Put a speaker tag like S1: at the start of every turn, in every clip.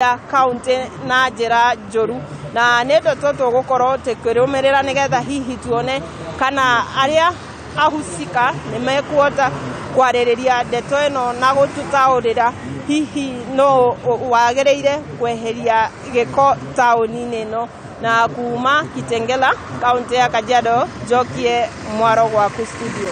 S1: Kaunti na njĩra njũru, na nĩ ndeto tũgũkorwo tũkĩrũmĩrĩra nĩgetha hihi tuone kana arĩa ahusika nĩ mekuhota kwarĩrĩria ndeto ĩno na gũtũtaũrĩra hihi no wagĩrĩire kweheria gĩko taũni-inĩ ĩno. Na kuma Kitengela, kaunti ya Kajiado, njokie mwaro gwaku studio.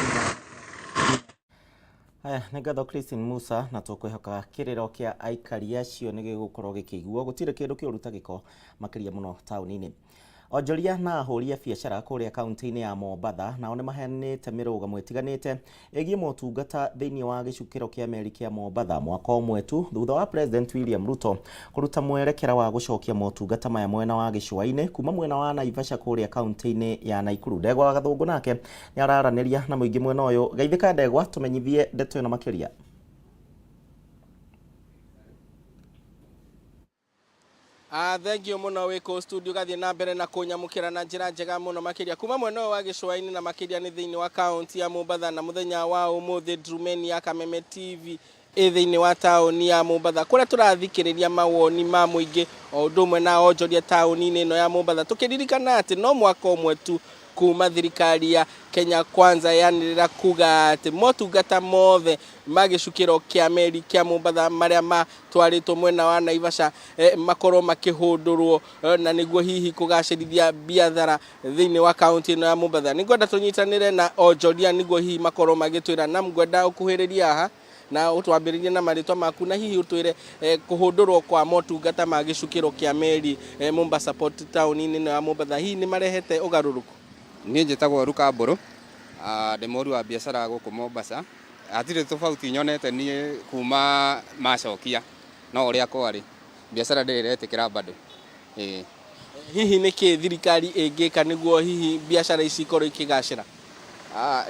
S2: Haya, nĩ ngatho Christine Musa, na tũkwĩhoka kĩrĩro kĩa aikari acio nĩ gĩgũkorwo gĩkĩiguo. Gũtirĩ kĩndũ kĩũru ta gĩko, makĩria mũno taũni-inĩ. Onjoria na ahũri a biacara kũrĩa kaunti-inĩ ya Mombatha nao nĩ maheanĩte mĩrũgamo ĩtiganĩte ĩgiĩ motungata thĩinĩ wa gĩcukĩro kĩa meri kĩa Mombatha, mwaka ũmwe tu thutha wa President William Ruto kũruta mwerekera wa gũcokia motungata maya mwena wa gĩcũa-inĩ kuma mwena wa Naivasha kũrĩa kaunti-inĩ ya Naikuru. Ndegwa wa Gathũngũ nake nĩ araranĩria na mũingĩ mwena ũyũ. Geithĩka Ndegwa, tũmenyithie ndeto ĩno makĩria.
S3: Thank you mũno wĩ kũu studio, gathiĩ na mbere na kũnyamũkĩra na njĩra njega mũno makĩria kuma mwena ũyũ wa gĩcũa-inĩ, na makĩria nĩ thĩinĩ wa kaunti ya Mombatha. Na mũthenya wa ũmũthĩ Drumeni ya Kameme TV ĩ thĩinĩ wa taũni ya Mombatha, kũrĩa tũrathikĩrĩria mawoni ma mũingĩ o ũndũ ũmwe na onjoria taũni-inĩ ĩno ya Mombatha, tũkĩririkana atĩ no mwaka ũmwe tu kuma thirikari ya Kenya Kwanza yanĩrĩra kuga atĩ motungata mothe ma gĩcukĩro kĩa meri kĩa Mombatha marĩa matwarĩtwo mwena wa Naivasha makorwo makĩhũndũrwo na nĩguo hihi kũgacĩrithia biathara thĩinĩ wa kaunti ĩno ya Mombatha. Nĩngwenda tũnyitanĩre na onjoria nĩguo hihi makorwo magĩtwĩra, na ngwenda ũkuhĩrĩria haha na ũtwambĩrĩrie na marĩtwa maku, na hihi ũtwĩre kũhũndũrwo kwa motungata ma gĩcukĩro kĩa meri Mombasa Port taũni-inĩ ĩno ya Mombatha hihi nĩ marehete ũgarũrũku.
S4: Niĩ njĩtagwo Ruka Mbũrũ, ndĩ mũhũri wa biacara gũkũ Mombasa. Hatirĩ tofauti nyonete niĩ kuma macokia, no ũrĩa kwarĩ. Biacara ndĩrĩ ĩretĩkĩra bado. Ĩĩ.
S3: Hihi nĩ kĩ thirikari ĩngĩka nĩguo hihi biacara ici ikorwo ikĩgacĩra?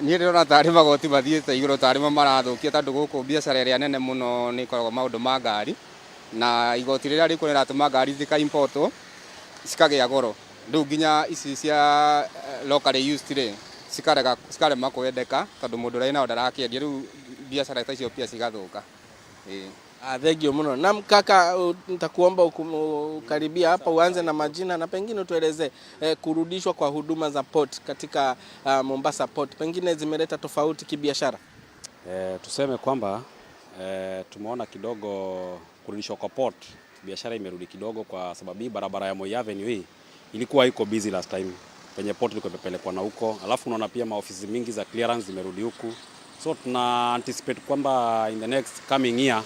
S4: Niĩ ndĩrona tarĩ magoti mathiĩte igũrũ, tarĩ mo marathũkia, tondũ gũkũ biacara ĩrĩa nene mũno nĩ ĩkoragwo maũndũ ma ngari, na igoti rĩrĩa rĩkuo rĩratũma ngari cika importwo cikagĩa goro. Rĩu nginya ici cia locally used rĩ, cikarega cikarema kwendeka tondũ mũndũ ũrĩa wĩnayo ndarakĩendia. Rĩu biacara ta icio pia cigathũka. Ĩĩ.
S3: Thank you mno. Na kaka, nitakuomba ukaribia hapa uanze na majina na pengine utueleze kurudishwa kwa huduma za port katika Mombasa Port pengine zimeleta tofauti kibiashara.
S5: Tuseme kwamba tumeona kidogo kurudishwa kwa port, biashara imerudi kidogo, kwa sababu hii barabara ya Moi Avenue hii ilikuwa iko busy last time penye port ilikuwa imepelekwa na huko, alafu unaona pia maofisi mingi za clearance zimerudi huku, so tuna anticipate kwamba in the next coming year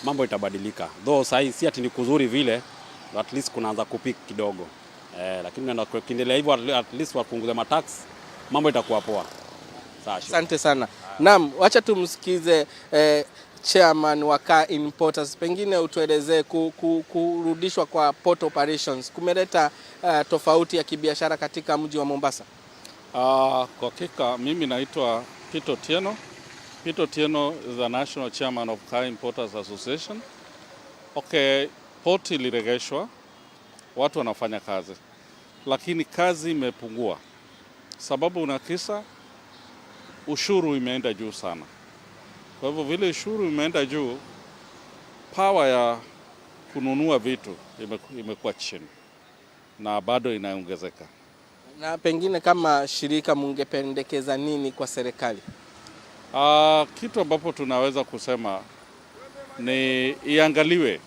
S5: mambo itabadilika, though sahi si ati ni kuzuri vile, but at least kunaanza kupick kidogo, lakini unaenda kuendelea hivyo, at least wapunguze matax, mambo itakuwa poa. Sawa.
S3: Asante sana. Naam, wacha tumsikize chairman wa Car Importers, pengine utuelezee kurudishwa kwa port operations kumeleta tofauti ya kibiashara katika mji wa Mombasa.
S6: Kwa hakika mimi naitwa Peter Otieno. Peter Otieno is the national chairman of Car Importers Association. Okay, port iliregeshwa, watu wanafanya kazi, lakini kazi imepungua. Sababu unakisa ushuru imeenda juu sana. Kwa hivyo vile ushuru imeenda juu, power ya kununua vitu imekuwa chini na bado inaongezeka.
S3: Na pengine kama shirika mungependekeza nini kwa serikali?
S6: Kitu ambapo tunaweza kusema ni iangaliwe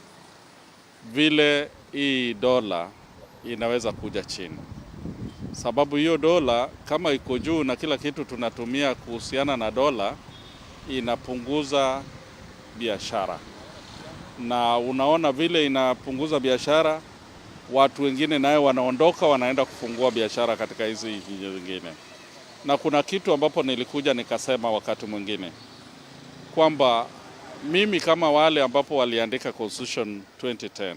S6: vile hii dola inaweza kuja chini, sababu hiyo dola kama iko juu na kila kitu tunatumia kuhusiana na dola inapunguza biashara, na unaona vile inapunguza biashara, watu wengine nayo wanaondoka wanaenda kufungua biashara katika hizi nchi zingine. Na kuna kitu ambapo nilikuja nikasema wakati mwingine kwamba mimi kama wale ambapo waliandika Constitution 2010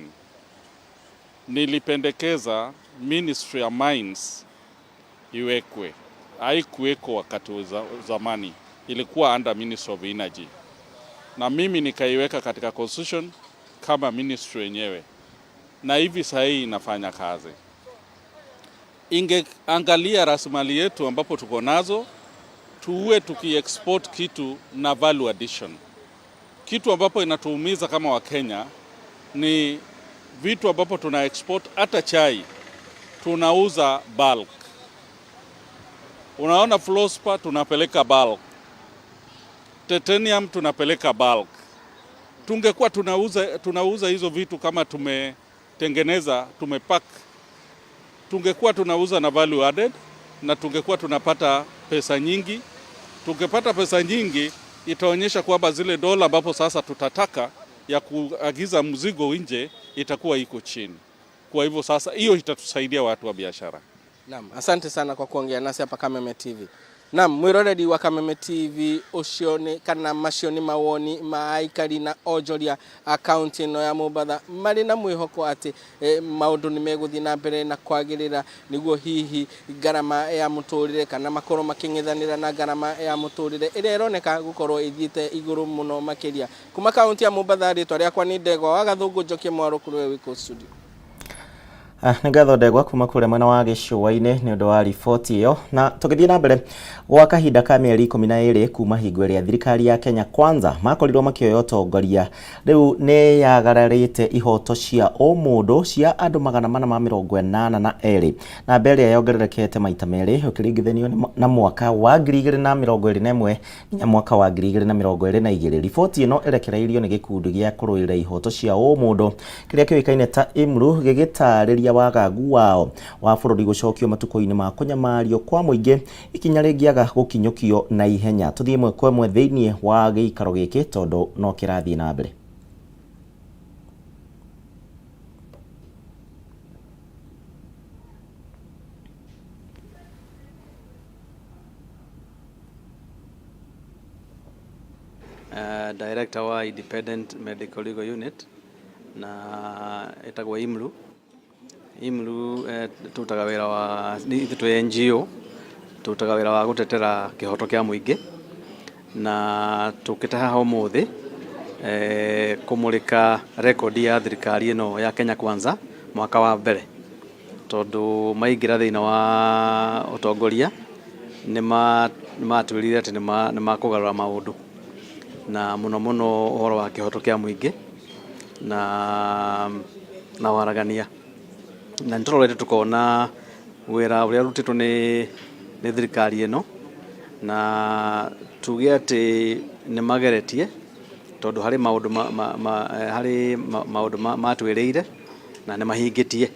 S6: nilipendekeza Ministry ya Mines iwekwe. Haikuweko wakati wa zamani, ilikuwa under Ministry of Energy, na mimi nikaiweka katika Constitution kama ministry yenyewe, na hivi sasa hii inafanya kazi. Ingeangalia rasilimali yetu ambapo tuko nazo, tuwe tukiexport kitu na value addition. Kitu ambapo inatuumiza kama Wakenya ni Vitu ambapo tuna export hata chai tunauza bulk. Unaona fluorspar tunapeleka bulk, titanium tunapeleka bulk. Tungekuwa tunauza hizo vitu kama tumetengeneza, tumepack, tungekuwa tunauza na value added na tungekuwa tunapata pesa nyingi. Tungepata pesa nyingi, itaonyesha kwamba zile dola ambapo sasa tutataka ya kuagiza mzigo nje itakuwa iko chini. Kwa hivyo sasa hiyo itatusaidia watu wa biashara.
S3: Naam, asante sana kwa kuongea nasi hapa Kameme TV. Naam, mwiroreri wa Kameme TV, ucio nĩ kana macio nĩ mawoni ma aikari na onjoria a kaunti ĩno ya Mombatha marĩ na mwĩhoko atĩ maũndũ nĩ megũthiĩ na mbere na kwagĩrĩra nĩguo hihi ngarama ya mũtũrĩre kana makorwo makĩng'ethanĩra na ngarama ya mũtũrĩre ĩrĩa ĩroneka gũkorwo ĩthiĩte igũrũ mũno makĩria. Kuma kaunti ya Mombatha, rĩtwa rĩakwa nĩ Ndegwa wa Gathũngũ Njoki Mwarũ kũrĩ wĩ studio.
S2: Nĩ ngatho Ndegwa kuma kũrĩa mwena wa gĩcũa-inĩ nĩ ũndũ wa riboti ĩyo. Na tũgĩthiĩ na mbere, gwa kahinda ka mĩeri 12 kuma hingo ĩrĩa thirikari ya Kenya Kwanza makorirwo makĩoya ũtongoria, rĩu nĩ yagararĩte ihoto cia ũmũndũ cia andũ 482, namba ĩrĩa yongererekete maita merĩ ũkĩringithanio na mwaka wa 2021 nginya mwaka wa 2022. Riboti ĩno ĩrekereirio nĩ gĩkundi gĩa kũrũĩrĩra ihoto cia ũmũndũ kĩrĩa kĩũĩkaine ta IMRU, gĩgĩtarĩria wagagu wao wa bũrũri gũcokio matukũ-inĩ ma kũnyamario kwa mũingĩ, ikinya rĩngĩaga gũkinyũkio na ihenya. Tũthiĩ ĩmwe kwa ĩmwe thĩinĩ wa gĩikaro gĩkĩ tondũ no kĩrathiĩ na mbere.
S7: Director wa Independent Medical Legal Unit na ĩtagwo IMLU. IMLU tũrutaga wĩra wa ithuĩ twĩ NGO, tũrutaga wĩra wa gũtetera kĩhoto kĩa mũingĩ, na tũkĩte haha ũmũthĩ kũmũrĩka rekondi ya thirikari ĩno ya Kenya Kwanza mwaka wa mbere, tondũ maingĩra thĩinĩ wa ũtongoria nĩ matwĩrire atĩ nĩ makũgarũra maũndũ, na mũno mũno ũhoro wa kĩhoto kĩa mũingĩ na waragania. Na nĩ tũrorete tũkona wĩra ũrĩa ũrutĩtwo nĩ thirikari ĩno, na tuge atĩ nĩ mageretie, tondũ harĩ maũndũ harĩ maũndũ matwĩrĩire na nĩ mahingĩtie.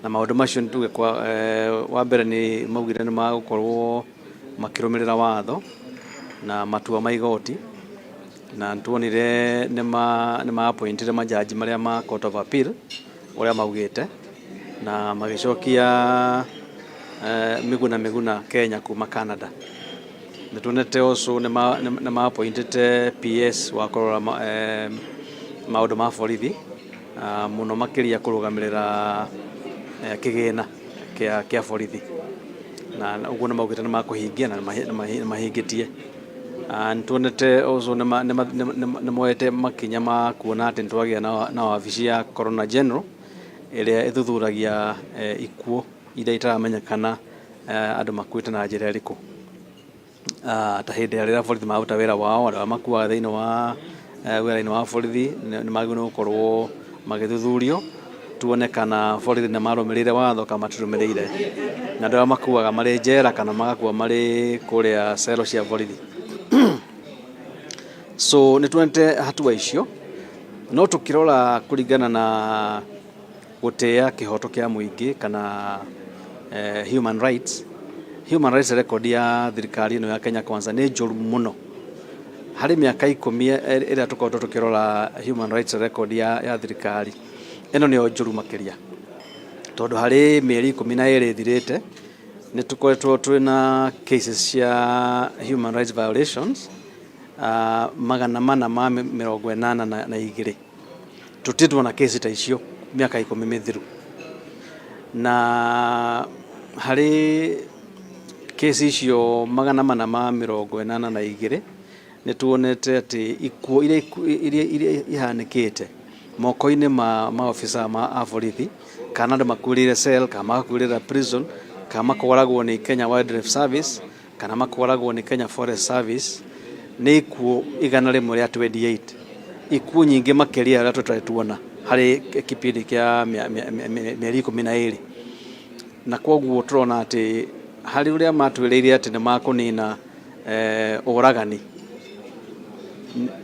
S7: Na maũndũ macio nĩ tuge kwa wa mbere nĩ maugire nĩ magũkorwo makĩrũmĩrĩra watho na matua ma igoti, na nĩtuonire nĩ ma appointire majaji marĩa ma Court of Appeal ũrĩa maugĩte, na magĩcokia Miguna Miguna Kenya kuma Canada. Nĩtuonete also nĩ ma appointĩte PS wa kũrora maũndũ ma borithi, mũno makĩria kũrũgamĩrĩra kĩgĩna kĩa borithi, na ũguo nĩ maugĩte nĩ makũhingia na nĩ mahingĩtie. Nĩtuonete also nĩ moete makinya ma kuona atĩ nĩtwagĩa na wabici ya Coroner General ĩrĩa ĩthuthuragia ikuũ iria itaramenyekana andũ makuĩte na njĩra ĩrĩkũ. Ta hĩndĩ ya rĩrĩa borithi maruta wĩra wao, andũ arĩa makuaga thĩinĩ wa wĩra-inĩ wa borithi nĩ magĩrĩirwo gũkorwo magĩthuthurio tuone kana borithi nĩ marũmĩrĩire watho kana matirũmĩrĩire, na andũ arĩa makuaga marĩ njera kana magakua marĩ kũrĩa cero cia borithi. So nĩ tuonete hatua icio, no tũkĩrora kũringana na gũtĩa kĩhoto kĩa mũingĩ kana human rights, human rights record ya thirikari ĩno ya Kenya Kwanza nĩ njũru mũno. Harĩ mĩaka 10 ĩrĩa tũkoretwo tũkĩrora human rights record ya thirikari ĩno nĩyo njũru makĩria, tondũ harĩ mĩeri 12 ĩthirĩte nĩ tũkoretwo twĩna cases cia human rights violations 482. Tũtirĩ tuona case ta icio mĩaka 10 mĩthiru, na harĩ case icio 482 nĩ tuonete atĩ ikuũ iria ihanĩkĩte moko-inĩ ma maobithaa a borithi, kana andũ makuĩrĩire cell, kana magakuĩrĩra prison, kana makoragwo nĩ Kenya Wildlife Service, kana makoragwo nĩ Kenya Forest Service, nĩ ikuũ 128, ikuũ nyingĩ makĩria ũrĩa tũtarĩ tuona. Harĩ kipindi kĩa mĩeri 12, na kwoguo tũrona atĩ harĩ ũrĩa matwĩrĩire atĩ nĩ makũnina ũragani,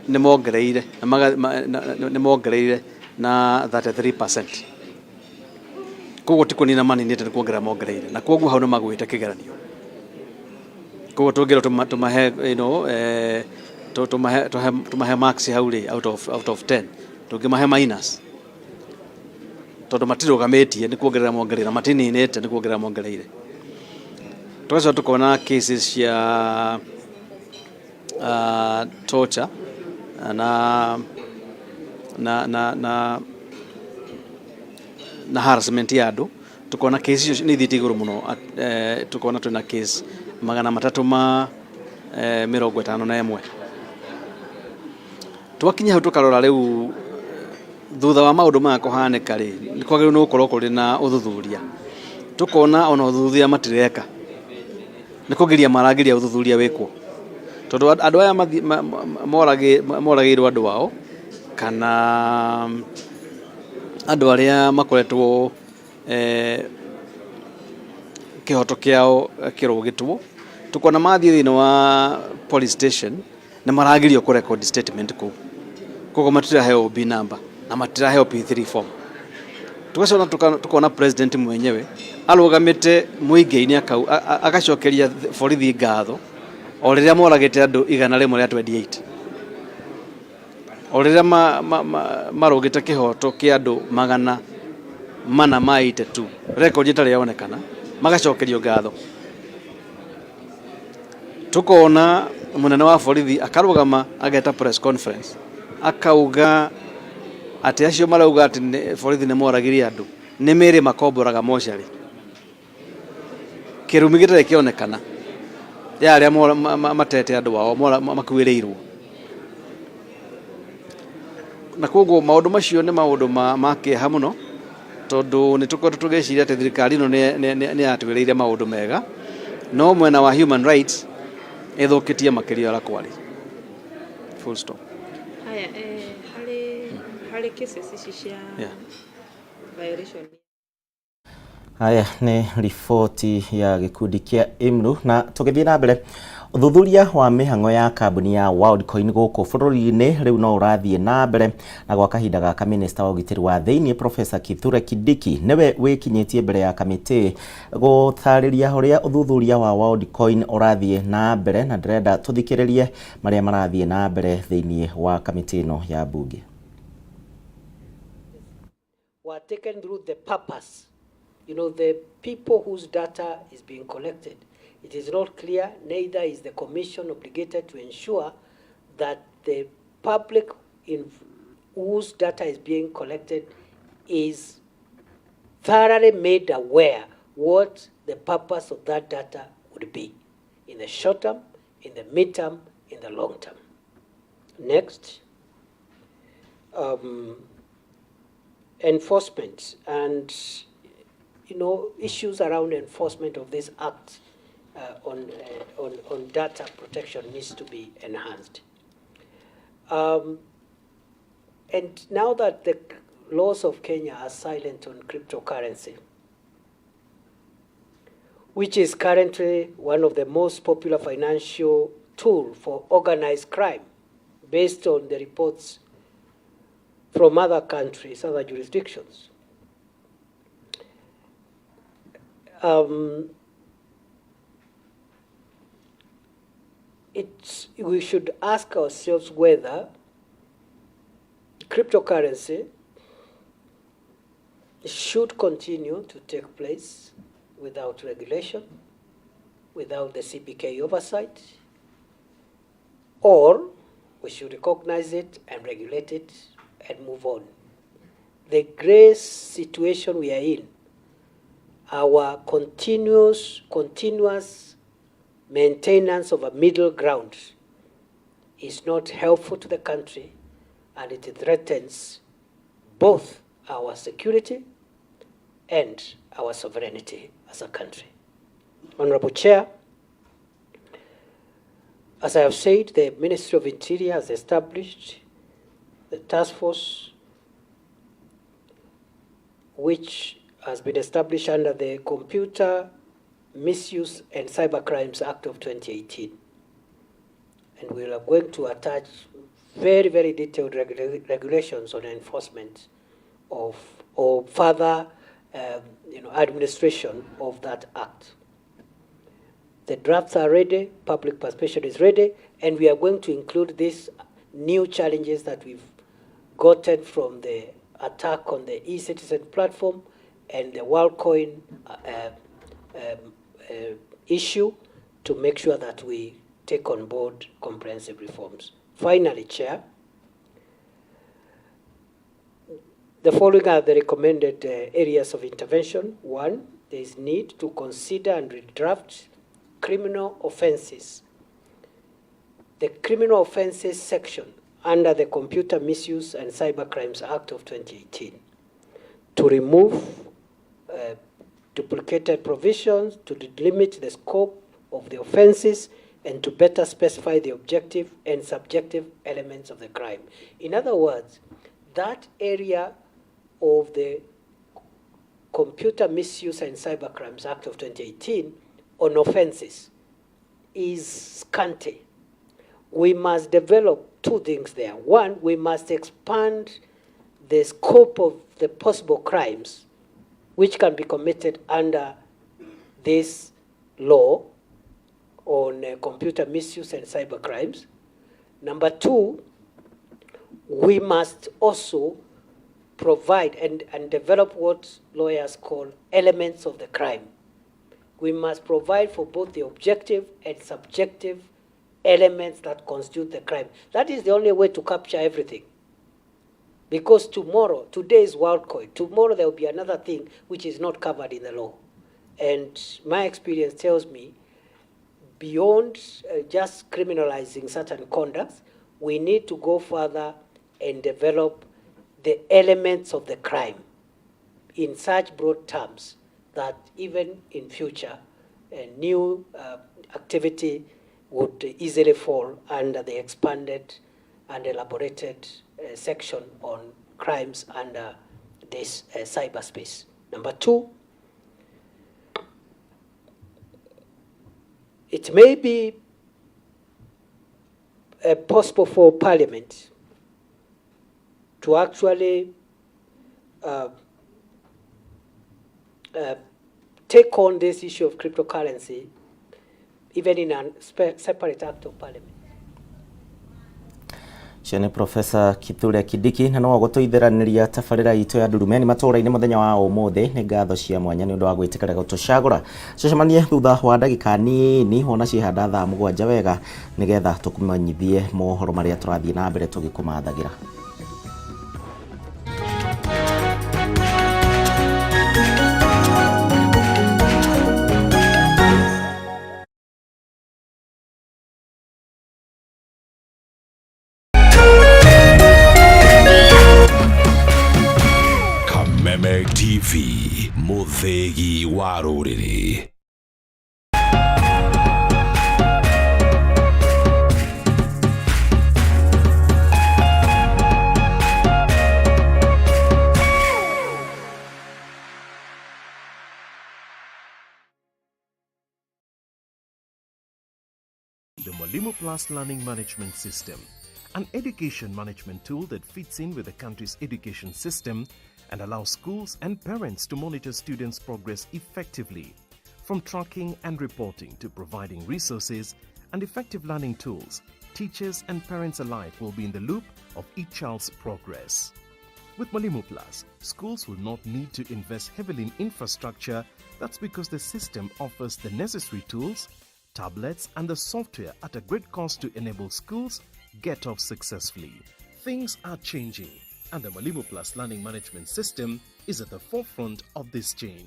S7: nĩ mongereire nĩ mongereire na 33%. Koguo ti kũnina maninĩte, nĩ kuongerera mongereire, na koguo hau nĩ magwĩte kĩgeranio. Koguo tũngĩrwo tũmahe tũmahe marks hau rĩ, out of 10 tũngĩmahe minus, tondũ matirũgamĩtie, nĩ kuongerera mongereire, matininĩte, nĩ kuongerera mongereire. Tũgacoka tũkona cases cia torture na harassment ya andũ. Tukona case icio nĩ ithiĩte igũrũ mũno. Tukona twĩna case 351. Twakinya hau tũkarora rĩu, thutha wa maũndũ maya kũhanĩka rĩ, nĩ kwagĩrĩirwo nĩ gũkorwo kũrĩ na ũthuthuria. Tũkona ona ũthuthuria matireka, nĩ kũgiria maragiria ũthuthuria wĩkwo, tondũ andũ aya moragĩirwo andũ ao kana andũ arĩa makoretwo kĩhoto kĩao kĩrũgĩtwo, tukona mathiĩ thĩinĩ wa police station nĩ maragirio kũ record statement kũu, koguo matiraheo OB number na matiraheo P3 form. Tugacoka tukona president mwenyewe arũgamĩte mũingĩ-inĩ agacokeria borithi ngatho o rĩrĩa moragĩte andũ 128, o rĩrĩa marũgĩte kĩhoto kĩa andũ 482, record ĩtarĩ yonekana, magacokerio ngatho. Tukona munene wa borithi akarũgama ageta press conference akauga atĩ acio marauga atĩ borithi nĩ moragire andũ nĩ mĩrĩ makomboraga mocarĩ, kĩrumi gĩtarĩ kĩonekana ya arĩa matete andũ ao makuĩrĩirwo. Na koguo maũndũ macio nĩ maũndũ ma kĩeha mũno, tondũ nĩ tũkoretwo tũgĩciria atĩ thirikari ĩno nĩ yatwĩrĩire maũndũ mega, no mwena wa human rights ĩthũkĩtie makĩria ũrĩa kwarĩ, full stop.
S8: Haya, harĩ cases ici cia violation.
S2: Haya, nĩ riboti ya gĩkundi kĩa IMLU. Na tũgĩthiĩ na mbere, ũthuthuria wa mĩhang'o ya kambuni ya Worldcoin gũkũ bũrũri-inĩ rĩu no ũrathiĩ na mbere, na gwa kahinda gaka minista wa ũgitĩri wa thĩinĩ Professor Kithure Kindiki nĩwe wĩkinyĩtie mbere ya kamĩtĩ gũtarĩria ũrĩa ũthuthuria wa Worldcoin ũrathiĩ na mbere, na ndĩrenda tũthikĩrĩrie marĩa marathiĩ na mbere thĩinĩ wa kamĩtĩ ĩno ya mbunge.
S9: Were taken through the purpose. The people whose data is being collected. It is not clear, neither is the Commission obligated to ensure that the public whose data is being collected is thoroughly made aware what the purpose of that data would be in the short term, in the mid term, in the long term. Next. Enforcement and issues around enforcement of this act on data protection needs to be enhanced. And now that the laws of Kenya are silent on cryptocurrency, which is currently one of the most popular financial tool for organized crime, based on the reports from other countries, other jurisdictions. We should ask ourselves whether cryptocurrency should continue to take place without regulation, without the CBK oversight, or we should recognize it and regulate it and move on. The grey situation we are in, our continuous maintenance of a middle ground is not helpful to the country, and it threatens both our security and our sovereignty as a country. Honorable Chair, as I have said, the Ministry of Interior has established the task force which has been established under the Computer Misuse and Cybercrimes Act of 2018. And we are going to attach very, very detailed regulations on enforcement of or further administration of that act. The drafts are ready, public participation is ready, and we are going to include these new challenges that we've gotten from the attack on the eCitizen platform and the WorldCoin issue to make sure that we take on board comprehensive reforms. Finally, Chair, the following are the recommended areas of intervention. One, there is need to consider and redraft criminal offenses. The criminal offenses section under the Computer Misuse and Cybercrimes Act of 2018 to remove duplicated provisions, to limit the scope of the offenses, and to better specify the objective and subjective elements of the crime. In other words, that area of the Computer Misuse and Cybercrimes Act of 2018 on offenses is scanty. We must develop two things there. One, we must expand the scope of the possible crimes which can be committed under this law on computer misuse and cyber crimes. Number two, we must also provide and develop what lawyers call elements of the crime. We must provide for both the objective and subjective elements that constitute the crime. That is the only way to capture everything. Because tomorrow, today is WorldCoin, tomorrow there will be another thing which is not covered in the law. And my experience tells me, beyond just criminalizing certain conducts, we need to go further and develop the elements of the crime in such broad terms that even in future, a new activity would easily fall under the expanded and elaborated section on crimes under this cyberspace. Number two, it may be possible for Parliament to actually take on this issue of cryptocurrency, even in a separate act of Parliament.
S2: Ũcio nĩ Professor Kithure Kindiki na no gũtũitheraniria tabarĩra itũ ya Ndurumeni matũra-inĩ mũthenya wa ũmũthĩ. Nĩ ngatho cia mwanya nĩ ũndũ wa gwĩtĩkĩra gũtũcagũra. Tũcemanie thutha wa ndagĩka nini wona cihanda thaa 7 wega nĩgetha tũkũmenyithie mohoro marĩa tũrathiĩ na mbere tũgĩkũmathagĩra.
S10: Kameme TV, mũthĩgi wa rũrĩrĩ.
S11: The Mwalimu Plus Learning Management System, an education management tool that fits in with the country's education system and allows schools and parents to monitor students' progress effectively. From tracking and reporting to providing resources and effective learning tools, teachers and parents alike will be in the loop of each child's progress. With Mwalimu Plus, schools will not need to invest heavily in infrastructure. That's because the system offers the necessary tools, tablets, and the software at a great cost to enable schools get off successfully. Things are changing, and the Mwalimu Plus Learning Management System is at the forefront of this change.